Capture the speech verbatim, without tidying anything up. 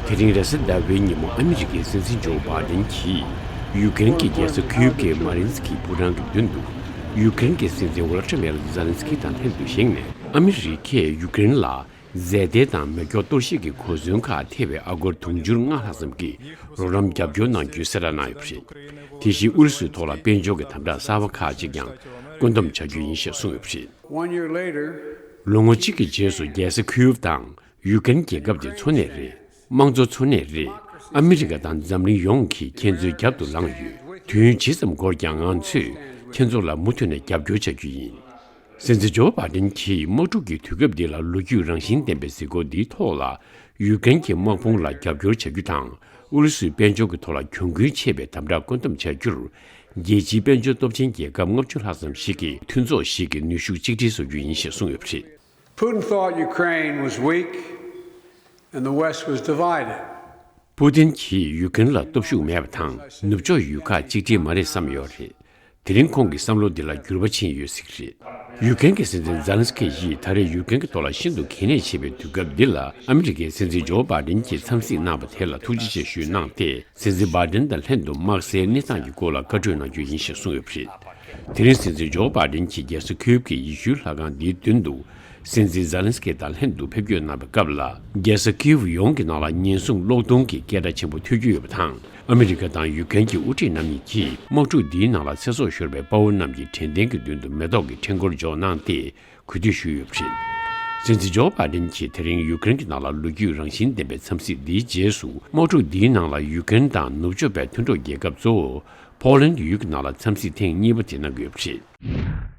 དེ་རིང་རེས་གཟའ་ཟླ་བའི་ཉིན་མོ་ཨ་མི་རི་ཀའི་སྲིད་འཛིན་ཇོ་བྷ་ཌེན་གྱིས་ཡུ་ཀེ་རེན་གྱི་རྒྱལ་ས་ཁིའུ་གི་མ་རིན་སི་ཀི་ཕོ་བྲང་གི་མདུན་དུ་ཡུ་ཀེ་རེན་གྱི་སྲིད་འཛིན་ཝོ་ལོ་ཏི་མེར་ཛེ་ལན་སི་ཀི་དང་ལྷན་དུ་བཞེངས་ནས། ཨ་མི་རི་ཀས་ཡུ་ཀེ་རེན་ལ་རྫས་མདེལ་དང་མེ་སྒྱོགས་གཏོར་བཤིག་གི་གོ་མཚོན་ཁག་ཐེ་བའི་ཨ་སྒོར་དུང་ཕྱུར་ལྔ་ལྷག་ཙམ་གྱི་རོགས་རམ་རྒྱབ་སྐྱོར་གནང་རྒྱུའི་གསལ་བསྒྲགས་གནང་ཡོད་པ་རེད། དེ་བཞིན་ཨུ་རུ་སུའི་ཐོག་ལ་དཔལ་འབྱོར་གྱི་དམ་དྲག་གསར་པ་ཁག་ཅིག་ཀྱང་བཀོད་འདོམས་བྱ་རྒྱུ་ཡིན་ཞེས་གསུངས་ཡོད་པ་རེད། One year later, ལོ་ངོ་གཅིག་གི་རྗེས་སུ་རྒྱལ་ས་ཁིའུ་དང་ཡུ་ཀེ་རེན་རྒྱལ་ཁབ་དེ་འཚོ་གནས་རེད། དམངས་གཙོ་འཚོ་གནས་རེད། ཨ་མི་རི་ཀ་དང་འཛམ་གླིང་ཡོངས་ཀྱིས་ཁྱེད་ཚོའི་རྒྱབ་ཏུ་ལངས་ཡོད། དུས་ཡུན་ཇི་ཙམ་འགོར་ཀྱང་ང་ཚོས་ཁྱེད་ཚོ་ལ་མུ་མཐུད་ནས་རྒྱབ་སྐྱོར་བྱ་རྒྱུ་ཡིན། སྲིད་འཛིན་ཇོ་བྷ་ཌེན་གྱིས་དམག་འཁྲུག་གི་དུས་སྐབས་འདི་ལ་ལོ་རྒྱུས་རང་བཞིན་ལྡན་པའི་གཟིགས་སྐོར་འདིའི་ཐོག་ལ། ཡུ་ཀེ་རེན་གྱི་དམག་དཔུང་ལ་རྒྱབ་སྐྱོར་བྱ་རྒྱུ་དང་། ཨུ་རུ་སུའི་དཔལ་འབྱོར་གྱི་ཐོག་ལ་གྱོང་གུན་ཆེ་བའི་དམ་དྲག་བཀོད་འདོམས་བྱ་རྒྱུར། རྒྱལ་སྤྱིའི་དཔལ་འབྱོར་སྟོབས་ཆེན་རྒྱལ་ཁབ་ལྔ་བཅུ་ལྷག་ཙམ་ཞིག་གིས་མཐུན་ཚོགས་ཤིག་གི་ནུས་ཤུགས་གཅིག་སྒྲིལ་བཟོ་རྒྱུ་ཡིན་ཞེས་གསུངས་ཡོད་པ་རེད། Putin thought Ukraine was weak and the West was divided. པུ་ཏིན་གྱིས་ཡུ་ཀེ་རེན་ལ་སྟོབས་ཤུགས་མེད་པ་དང་། ནུབ་ཕྱོགས་ཡུལ་ཁག་གཅིག་སྒྲིལ་མ་རེད་བསམ་ཡོད་རེད། དེ་རིང་ཁོང་གི་བསམ་བློ་འདི་ལ་འགྱུར་བ་ཕྱིན་ཡོད་སྲིད་ཀྱི་རེད། ཡུ་ཀེ་རེན་གྱི་སྲིད་འཛིན་ཛེ་ལན་སི་ཀི་ཡིས་ད་རེས་ཡུ་ཀེ་རེན་གྱི་ཐོག་ལ་ཤིན་ཏུ་གལ་གནད་ཆེ་བའི་དུས་སྐབས་འདི་ལ་ཨ་མི་རི་ཀའི་སྲིད་འཛིན་ཇོ་བྷ་ཌེན་གྱིས་འཚམས་གཟིགས་གནང་བ་དེ་ལ་ཐུགས་རྗེ་ཆེ་ཞུས་གནང་སྟེ། སྲིད་འཛིན་བྷ་ཌེན་དང་ལྷན་དུ་དམག་སའི་གནས་སྟངས་ཀྱི་སྐོར་ལ་བཀའ་གྲོས་གནང་རྒྱུ་ཡིན་ཞེས་གསུངས་ཡོད་པ་རེད། དེ་རིང་སྲིད་འཛིན་ཇོ་བྷ་ཌེན་གྱིས་རྒྱལ་ས་ཁིའུ་གི་ཡེ་ཤུའི་ལྷ་ཁང་འདིའི་མདུན་དུ་སྲིད་འཛིན་ཛེ་ལན་སི་ཀི་དང་ལྷན་དུ་ཕེབས་སྐྱོད་གནང་བའི་སྐབས་ལ། རྒྱལ་ས་ཁིའུ་ཡོངས་ཀྱི་ནང་ལ་ཉེན་སྲུང་གློག་སྡོང་གི་སྐད་སྒྲ་ཆེན་པོ་ཐོས་རྒྱུ་ཡོད་པ་དང་། ཨ་མི་རི་ཀ་དང་ཡུ་ཀེ་རེན་གྱི་དབུ་ཁྲིད་རྣམ་གཉིས་ཀྱིས་དམག་འཁྲུག་འདིའི་ནང་ལ་ཚེ་སྲོག་ཤོར་བའི་དཔའ་བོ་རྣམས་ཀྱི་དྲན་རྟེན་གྱི་མདུན་དུ་མེ་ཏོག་གི་ཕྲེང་སྐོར་འཇོག་གནང་སྟེ་གུས་འདུད་ཞུས་ཡོད་པ་རེད། སྲིད་འཛིན་ཇོ་བྷ་ཌེན་གྱིས་དེ་རིང་ཡུ་ཀེ་རེན་གྱི་ནང་ལ་ལོ་རྒྱུས་རང་བཞིན་ལྡན་པའི་འཚམས་གཟིགས་འདིའི་རྗེས་སུ། དམག་འཁྲུག་འདིའི་ནང་ལ་ཡུ་ཀེ་རེན་དང་ནུབ་ཕྱོགས་པའི་མཐུན་གྲོགས་རྒྱལ་ཁབ་གཙོ་བོ་ཕོ་ལན་ཡུལ་གྱི་ནང་ལ་འཚམས་གཟིགས་ཐེངས་གཉིས་པ་དེ་གནང་གི་ཡོད་པ་རེད།